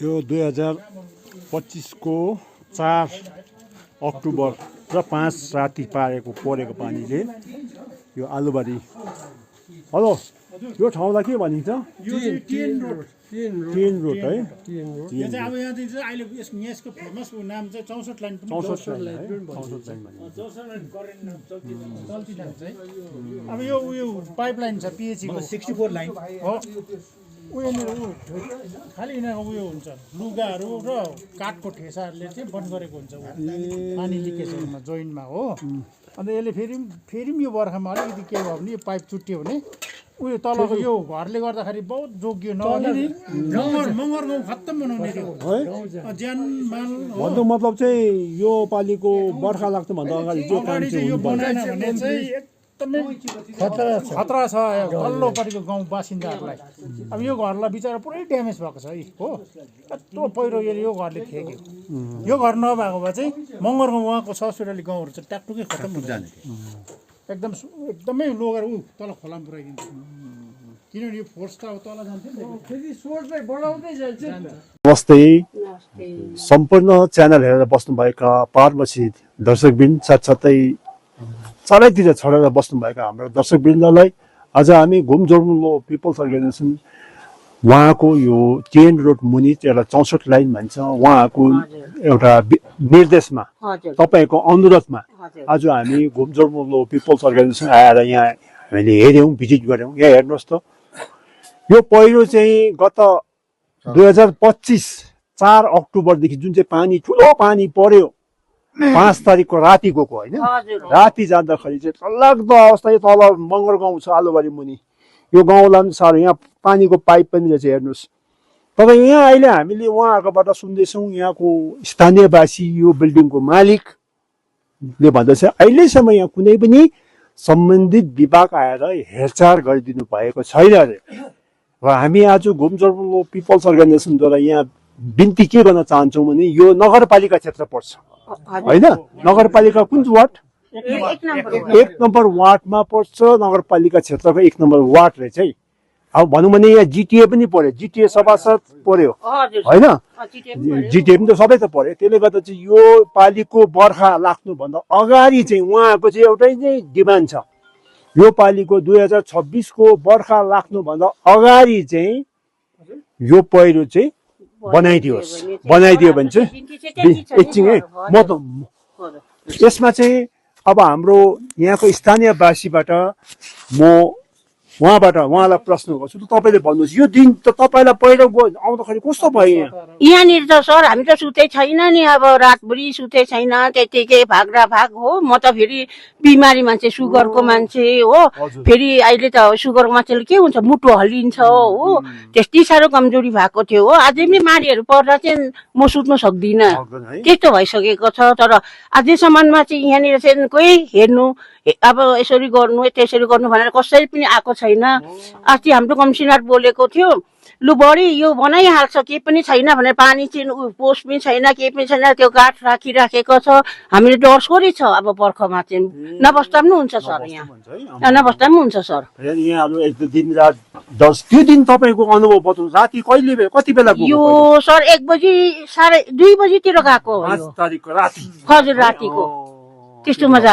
यो 2025 को 4 अक्टोबर र 5 राति परेको पानीले यो आलुबारी हेलो यो ठाउँलाई के भनिन्छ टिएन रोड है यो चाहिँ अब यहाँ चाहिँ अहिले यसको फेमस नाम चाहिँ 64 लाइन पनि 64 लाइन भनिन्छ 64 लाइन करेन्ट चल्ती लाइन चाहिँ अब यो पाइपलाइन छ पिएचई को 64 लाइन हो उयो खाली यिनीहरूको उयो हुन्छ लुगाहरू र काठको ठेसाहरूले चाहिँ बन्द गरेको हुन्छ पानी लिकेजहरूमा जोइन्टमा हो अन्त यसले फेरि यो बर्खामा अलिकति के भयो भने यो पाइप चुट्टियो भने उयो तलको यो घरले गर्दाखेरि बहुत जोगियो नभने मगर गाउँ खत्तम बनाउने थियो ज्यान माल भन्नु मतलब चाहिँ यो पालिको बर्खा लाग्छ भन्दा अगाडि जो काम चाहिँ यो बनाएन भने चाहिँ एकदमै खतरा छ तल्लोपट्टिको गाउँ बासिन्दाहरूलाई अब यो घरलाई बिचरा पुरै ड्यामेज भएको छ है हो यत्रो पहिरो यो घरले थेग्यो यो घर नभएको भए चाहिँ मगर गाउँ उहाँको 6 गाउँहरू चाहिँ ट्याकटुकै खत्तम हुन्छ एकदमै लोगेर तल खोलामा पुऱ्याइदिन्छ किनभने यो फोर्स त अब तल जान्थ्यो फेरि सोर्सलाई बढाउँदै जान्छ नमस्ते सम्पूर्ण च्यानल हेरेर बस्नुभएका पारमसी दर्शकबिन साथसाथै चारैतिर छरेर बस्नुभएका हाम्रो दर्शकवृन्दलाई आज हामी घुम जोर्मुलो पिपल्स अर्गनाइजेसन उहाँको यो टिएन रोड मुनि एउटा 64 लाइन भन्छ उहाँको एउटा निर्देशमा तपाईँको अनुरोधमा आज हामी घुम जोर्मुलो पिपल्स अर्गनाइजेसन आएर यहाँ हामीले हेऱ्यौँ भिजिट गऱ्यौँ यहाँ हेर्नुहोस् त यो पहिरो चाहिँ गत 2025 4 अक्टोबरदेखि जुन चाहिँ पानी ठुलो पानी पर्यो 5 तारिकको राति गएको होइन राति जाँदाखेरि चाहिँ तल्लाग्दो अवस्था तल मगर गाउँ छ आलुबारी मुनि यो गाउँलाई पनि साह्रो यहाँ पानीको पाइप पनि रहेछ हेर्नुहोस् तपाईँ यहाँ अहिले हामीले उहाँहरूकोबाट सुन्दैछौँ यहाँको स्थानीयवासी यो बिल्डिङको मालिकले भन्दैछ अहिलेसम्म यहाँ कुनै पनि सम्बन्धित विभाग आएर हेरचाह गरिदिनु भएको छैन अरे र हामी आज घुम जोर्मुलो पिपल्स अर्गनाइजेसनद्वारा यहाँ बिन्ती के गर्न चाहन्छौँ भने यो नगरपालिका क्षेत्र पर्छ होइन नगरपालिका कुन वार्ड 1 नम्बर वार्डमा पर्छ नगरपालिका क्षेत्रको 1 नम्बर वार्ड रहेछ है अब भनौँ भने यहाँ जिटिए पनि पर्यो जिटिए सभासद पर्यो होइन जिटिए पनि त सबै त पर्यो त्यसले गर्दा चाहिँ यो पालिको बर्खा लाग्नुभन्दा अगाडि चाहिँ उहाँको चाहिँ एउटै चाहिँ डिमान्ड छ यो पालिको 2026 को बर्खा लाग्नुभन्दा अगाडि चाहिँ यो पहिरो चाहिँ बनाइदियो भने चाहिँ एकछिन है म त यसमा चाहिँ अब हाम्रो यहाँको स्थानीयवासीबाट म उहाँलाई प्रश्न गर्छु तपाईँले भन्नुहोस् यो दिन त तपाईँलाई पहिरो आउँदाखेरि कस्तो भयो यहाँनिर त सर हामी त सुते छैन नि अब रातभरि सुते छैन त्यतिकै भाग्रा भाग हो म त फेरि बिमारी मान्छे सुगरको मान्छे हो फेरि अहिले त सुगरको मान्छेले के हुन्छ मुटु हल्लिन्छ हो त्यति साह्रो कमजोरी भएको थियो हो अझै पनि मारीहरू पर्दा चाहिँ म सुत्न सक्दिनँ त्यस्तो भइसकेको छ तर अझैसम्ममा चाहिँ यहाँनिर चाहिँ कोही हेर्नु अब यसरी गर्नु त्यसरी गर्नु भनेर कसैले पनि आएको छैन अस्ति हाम्रो कमिसनर बोलेको थियो लु बढी यो बनाइहाल्छ केही पनि छैन भनेर पानी चाहिँ पोस्ट पनि छैन केही पनि छैन त्यो गाठ राखिराखेको छ हामीले डरसोरी छ अब बर्खामा चाहिँ नबस्दा पनि हुन्छ सर यहाँ नबस्दा पनि हुन्छ सर त्यो दिन तपाईँको अनुभव बताउनु राति कहिले कति बेला यो सर 1 बजी 2:30 बजीतिर गएको हजुर रातिको त्यस्तो मजा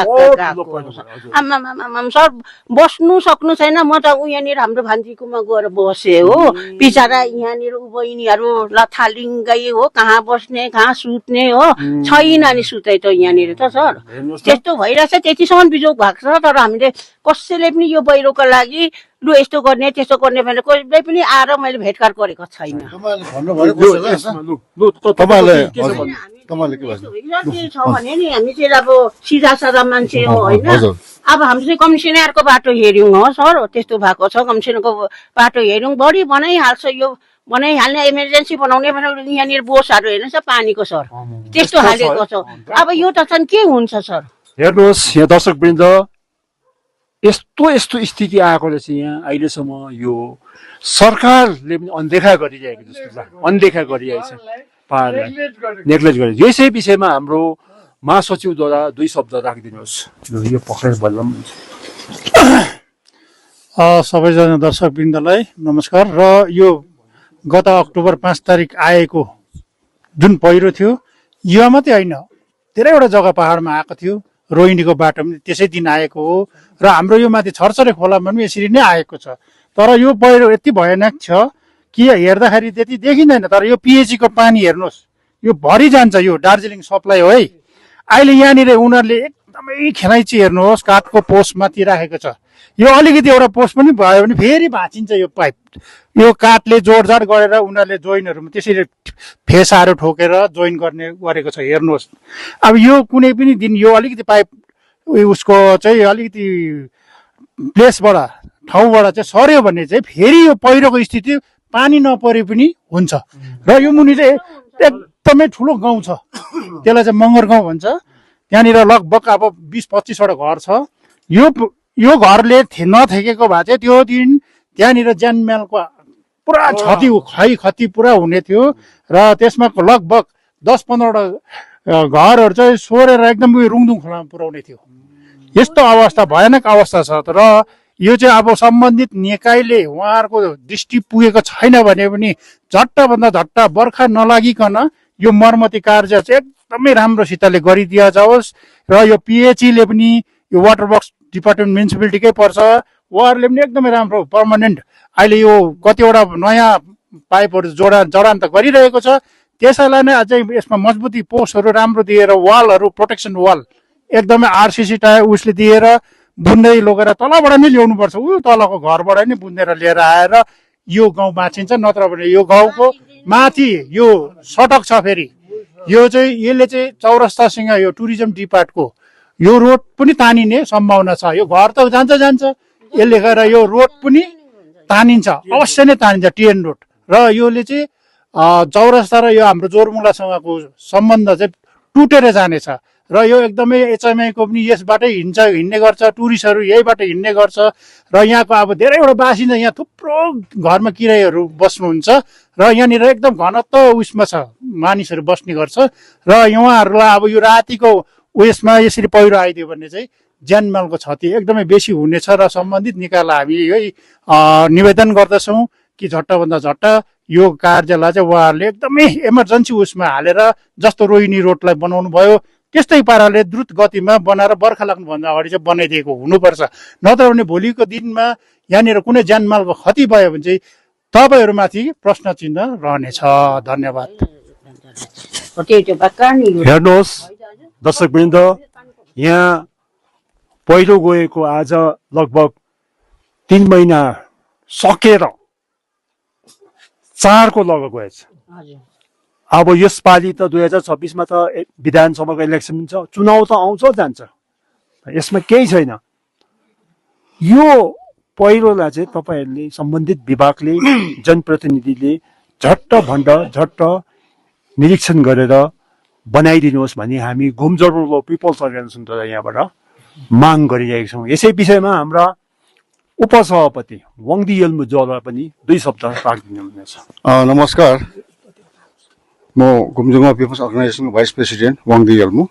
आमा सर बस्नु सक्नु छैन म त यहाँनिर हाम्रो भान्जीकोमा गएर बसेँ हो बिचरा यहाँनिर बहिनीहरू लथालिङ्गै हो कहाँ बस्ने कहाँ सुत्ने हो छैन नि सुते त यहाँनिर त सर त्यस्तो भइरहेछ त्यतिसम्म बिजोग भएको छ तर हामीले कसैले पनि यो पहिरोको लागि लु यस्तो गर्ने त्यस्तो गर्ने भनेर कसैले पनि आएर मैले भेटघाट गरेको छैन के छ भने नि हामी चाहिँ अब सिधा साधा मान्छे हो होइन अब हामी चाहिँ कमिसनरको बाटो हेऱ्यौँ हो सर त्यस्तो भएको छ कमिसनरको बाटो हेऱ्यौँ बढी बनाइहाल्छ यो बनाइहाल्ने इमर्जेन्सी बनाउने भनेर यहाँनिर बोसहरू हेर्नुहोस् पानीको सर त्यस्तो हालेको छ अब यो त चाहिँ के हुन्छ सर हेर्नुहोस् यहाँ दर्शकवृन्द यस्तो स्थिति आएको रहेछ यहाँ अहिलेसम्म यो सरकारले पनि अनदेखा गरिरहेको जस्तो लाग्छ अनदेखा गरिरहेछ पाहाडलाई नेग्लेक्ट गरे यसै विषयमा हाम्रो महासचिवद्वारा 2 शब्द राखिदिनुहोस् यो पक्रेर बल्ल सबैजना दर्शकवृन्दलाई नमस्कार र यो गत अक्टोबर 5 तारिक आएको जुन पहिरो थियो यो मात्रै होइन धेरैवटा जग्गा पहाडमा आएको थियो रोहिणीको बाटो पनि त्यसै दिन आएको हो र हाम्रो यो माथि छरछरे खोलामा पनि यसरी नै आएको छ तर यो पहिरो यति भयानक छ कि हेर्दाखेरि त्यति देखिँदैन तर यो पिएचईको पानी हेर्नुहोस् यो भरि जान्छ यो दार्जिलिङ सप्लाई हो है अहिले यहाँनिर उनीहरूले एकदमै खेलाइची हेर्नुहोस् काठको पोस्ट माथि राखेको छ यो अलिकति एउटा पोस्ट पनि भयो भने फेरि भाँचिन्छ यो पाइप यो काठले जोडजाड गरेर उनीहरूले जोइनहरूमा त्यसरी फेसाहरू ठोकेर जोइन गरेको छ हेर्नुहोस् अब यो कुनै पनि दिन यो अलिकति पाइप उसको चाहिँ अलिकति प्लेसबाट ठाउँबाट चाहिँ सर्यो भने चाहिँ फेरि यो पहिरोको स्थिति पानी नपरे पनि हुन्छ र यो मुनि चाहिँ एकदमै ठुलो गाउँ छ त्यसलाई चाहिँ मगर गाउँ भन्छ त्यहाँनिर लगभग अब 20-25वटा घर छ यो घरले नथेकेको भए चाहिँ त्यो दिन त्यहाँनिर ज्यानमालको पुरा क्षति पुरा हुने थियो र त्यसमा लगभग 10-15वटा घरहरू चाहिँ सोरेर एकदम रुङदुङ खोलामा पुर्याउने थियो यस्तो अवस्था भयानक अवस्था छ तर यो चाहिँ अब सम्बन्धित निकायले उहाँहरूको दृष्टि पुगेको छैन भने पनि झट्टभन्दा झट्ट बर्खा नलागिकन यो मर्मती कार्य चाहिँ एकदमै राम्रोसितले गरिदिया जाओस् र यो पिएचईले पनि यो वाटर वर्क्स डिपार्टमेन्ट म्युनिसिपालिटीकै पर्छ उहाँहरूले पनि एकदमै राम्रो पर्मानेन्ट अहिले यो कतिवटा नयाँ पाइपहरू जडान त गरिरहेको छ त्यसैलाई नै अझै यसमा मजबुती पोस्टहरू राम्रो दिएर वालहरू प्रोटेक्सन वाल एकदमै आरसिसी टायर उसले दिएर बुन्दै लगेर तलबाट नै ल्याउनुपर्छ तलको घरबाट नै बुनेर लिएर आएर यो गाउँ बाँचिन्छ नत्र भने यो गाउँको माथि यो सडक छ फेरि यो चाहिँ यसले चाहिँ चौरस्तासँग यो टुरिज्म डिपार्टको यो रोड पनि तानिने सम्भावना छ यो घर त जान्छ यसले गर्दा यो रोड पनि तानिन्छ अवश्य नै तानिन्छ टिएन रोड र योले चाहिँ चौरस्ता र यो हाम्रो जोरमुलासँगको सम्बन्ध चाहिँ टुटेर जानेछ र यो एकदमै एचएमआईको पनि यसबाटै हिँड्ने गर्छ टुरिस्टहरू यहीबाट हिँड्ने गर्छ र यहाँको अब धेरैवटा बासिन्दा यहाँ थुप्रो घरमा किरायहरू बस्नुहुन्छ र यहाँनिर एकदम घनत्व उयसमा छ मानिसहरू बस्ने गर्छ र उहाँहरूलाई अब यो रातिको उयसमा यसरी पहिरो आइदियो भने चाहिँ ज्यानमालको क्षति एकदमै बेसी हुनेछ र सम्बन्धित निकायलाई हामी यही निवेदन गर्दछौँ कि झट्टभन्दा झट्ट यो कार्यलाई चाहिँ उहाँहरूले एकदमै इमर्जेन्सी उसमा हालेर जस्तो रोहिणी रोडलाई बनाउनु भयो त्यस्तै पाराले द्रुत गतिमा बनाएर बर्खा लाग्नुभन्दा अगाडि चाहिँ बनाइदिएको हुनुपर्छ नत्र भने भोलिको दिनमा यहाँनिर कुनै ज्यानमालको क्षति भयो भने चाहिँ तपाईँहरूमाथि प्रश्न चिन्ह रहनेछ धन्यवाद हेर्नुहोस् दर्शकवृन्द यहाँ पहिरो गएको आज लगभग 3 महिना सकेर 4को लगेको गएछ अब यसपालि त 2026मा त विधानसभाको इलेक्सन छ चुनाव त आउँछ जान्छ यसमा केही छैन यो पहिरोलाई चाहिँ तपाईँहरूले सम्बन्धित विभागले जनप्रतिनिधिले झट्ट निरीक्षण गरेर बनाइदिनुहोस् भनी हामी घुमजरुलो पिपल्स अर्गनाइजेसनद्वारा यहाँबाट माग गरिरहेका छौँ यसै विषयमा हाम्रा उपसभापति वाङदी यल्मुद्वारा पनि 2 शब्द राखिदिनु हुनेछ नमस्कार म घुमजुङमा पिपल्स अर्गनाइजेसनको भाइस प्रेसिडेन्ट वाङदी यल्मु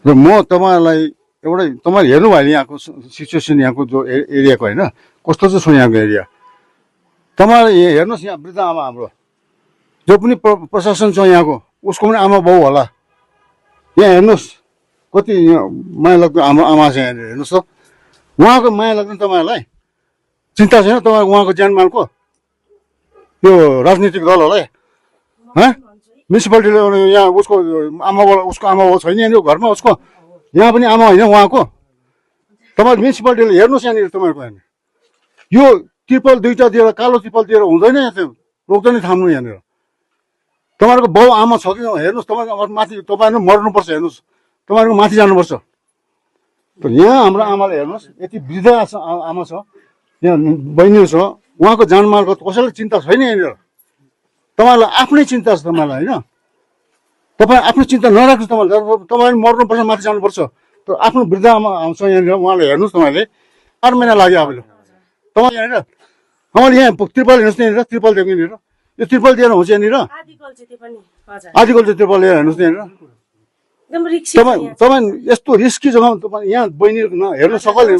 र म तपाईँहरूलाई एउटै तपाईँले हेर्नुभयो नि यहाँको सिचुएसन यहाँको जो एरियाको होइन कस्तो चाहिँ छ यहाँको एरिया तपाईँहरूले हेर्नुहोस् यहाँ वृद्ध आमा हाम्रो जो पनि प्रशासन छ यहाँको उसको पनि आमा बाउ होला यहाँ हेर्नुहोस् कति माया लाग्दो आमा छ यहाँनिर हेर्नुहोस् त उहाँको माया लाग्दैन तपाईँहरूलाई चिन्ता छैन तपाईँ उहाँको ज्यानमालको यो राजनीतिक दलहरूलाई म्युनिसिपालिटीले यहाँ उसको आमा बाउ छैन यहाँनिर घरमा उसको यहाँ पनि आमा होइन उहाँको तपाईँहरू म्युनिसिपालिटीले हेर्नुहोस् यहाँनिर तपाईँहरूको यहाँनिर यो त्रिपल 2टा दिएर कालो त्रिपल दिएर हुँदैन यहाँ त्यो रोक्दैन थाम्नु यहाँनिर तपाईँहरूको बाउ आमा छ कि हेर्नुहोस् तपाईँको माथि तपाईँहरू मर्नुपर्छ हेर्नुहोस् तपाईँहरूको माथि जानुपर्छ यहाँ हाम्रो आमाले हेर्नुहोस् यति वृद्ध आमा छ यहाँ बहिनीहरू छ उहाँको जानमालको कसैलाई चिन्ता छैन यहाँनिर तपाईँहरूलाई आफ्नै चिन्ता छ तपाईँलाई होइन तपाईँ आफ्नो चिन्ता नराख्नुहोस् तपाईँले मर्नुपर्छ माथि जानुपर्छ तर आफ्नो वृद्ध आमा छ यहाँनिर उहाँलाई हेर्नुहोस् तपाईँले 4 महिना लाग्यो अब तपाईँ यहाँनिर उहाँले यहाँ त्रिपल हेर्नुहोस् न यहाँनिर त्रिपल दिएको यहाँनिर यो त्रिपल दिएर हुन्छ यहाँनिर आदिकल चाहिँ त्रिपल लिएर हेर्नुहोस् न यहाँनिर एकदम रिक्सी छ यहाँ। तपाईँ यस्तो रिस्की जग्गामा तपाईँ यहाँ बहिनीहरू हेर्नु सकले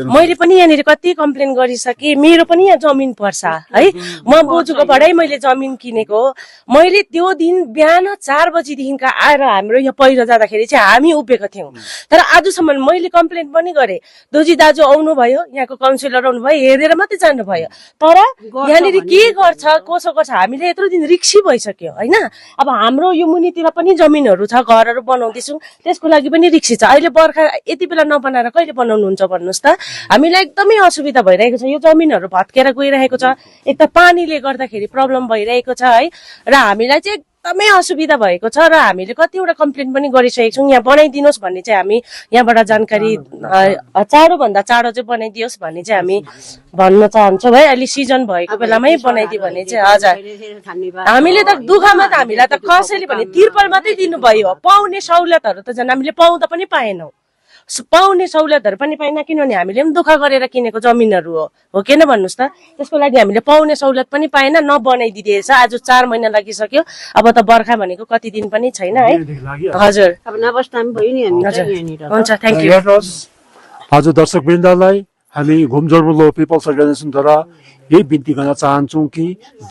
मैले पनि यहाँनिर कति कम्प्लेन गरिसकेँ। मेरो पनि यहाँ जमिन पर्छ है, म बोजूकोबाटै मैले जमिन किनेको। मैले त्यो दिन बिहान 4 बजीदेखिका आएर हाम्रो यहाँ पहिरो जाँदाखेरि चाहिँ हामी उभिएको थियौँ, तर आजसम्म मैले कम्प्लेन पनि गरेँ। दोजी दाजु आउनुभयो, यहाँको काउन्सिलर आउनुभयो, हेरेर मात्रै जानुभयो, तर यहाँनिर के गर्छ कसो गर्छ हामीले यत्रो दिन रिक्सी भइसक्यो होइन। अब हाम्रो यो मुनितिर पनि जमिनहरू छ, घरहरू बनाउँदैछौँ, त्यसको लागि पनि रिक्सी छ। अहिले बर्खा यति बेला नबनाएर कहिले बनाउनुहुन्छ भन्नुहोस् त। हामीलाई एकदमै असुविधा भइरहेको छ, यो जमिनहरू भत्केर गइरहेको छ। एक त पानीले गर्दाखेरि प्रब्लम भइरहेको छ है, र हामीलाई चाहिँ एकदमै असुविधा भएको छ। र हामीले कतिवटा कम्प्लेन पनि गरिसकेको छौँ, यहाँ बनाइदिनुहोस् भन्ने चाहिँ हामी यहाँबाट जानकारी चाँडोभन्दा चाँडो चाहिँ बनाइदियोस् भन्ने चाहिँ हामी भन्न चाहन्छौँ है। अहिले सिजन भएको बेलामै बनाइदियो भने चाहिँ हजुर। हामीले त दुःखमा त हामीलाई त कसैले भने तिर्पल मात्रै दिनुभयो, पाउने सहुलियतहरू त झन् हामीले पाउँदा पनि पाएनौँ। पाउने सहुलियतहरू पनि पाएन, किनभने हामीले पनि दुःख गरेर किनेको जमिनहरू हो किन भन्नुहोस् त। त्यसको लागि हामीले पाउने सहुलियत पनि पाएन, नबनाइदिएछ। आज 4 महिना लागिसक्यो, अब त बर्खा भनेको कति दिन पनि छैन है। हजुर अब नबस्दा पनि भयो नि हामी हजुर, यहाँनिर। हुन्छ, थ्याङ्क यू। हेर्नुहोस्, आज दर्शकवृन्दलाई हामी घुम जोरबुलो पिपल्स अर्गनाइजेसनद्वारा यही बिन्ती गर्न चाहन्छौँ कि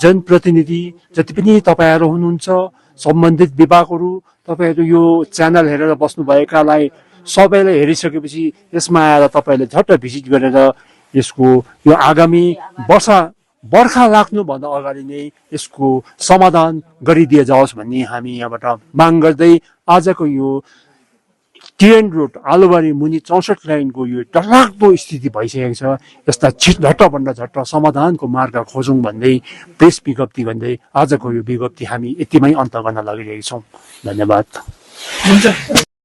जनप्रतिनिधि जति पनि तपाईँहरू हुनुहुन्छ, सम्बन्धित विभागहरू, तपाईँहरू यो च्यानल हेरेर बस्नुभएकालाई सबैले हेरिसकेपछि यसमा आएर तपाईँले झट्ट भिजिट गरेर यसको यो आगामी बर्खा लाग्नुभन्दा अगाडि नै यसको समाधान गरिदिए जाओस् भन्ने हामी यहाँबाट माग गर्दै आजको यो टिएन रोड आलुबारी मुनि 64 लाइनको यो डरलाग्दो स्थिति भइसकेको छ, यसलाई झट्टभन्दा झट्ट समाधानको मार्ग खोजौँ भन्दै प्रेस विज्ञप्ति भन्दै आजको यो विज्ञप्ति हामी यतिमै अन्त गर्न लागिरहेका छौँ। धन्यवाद।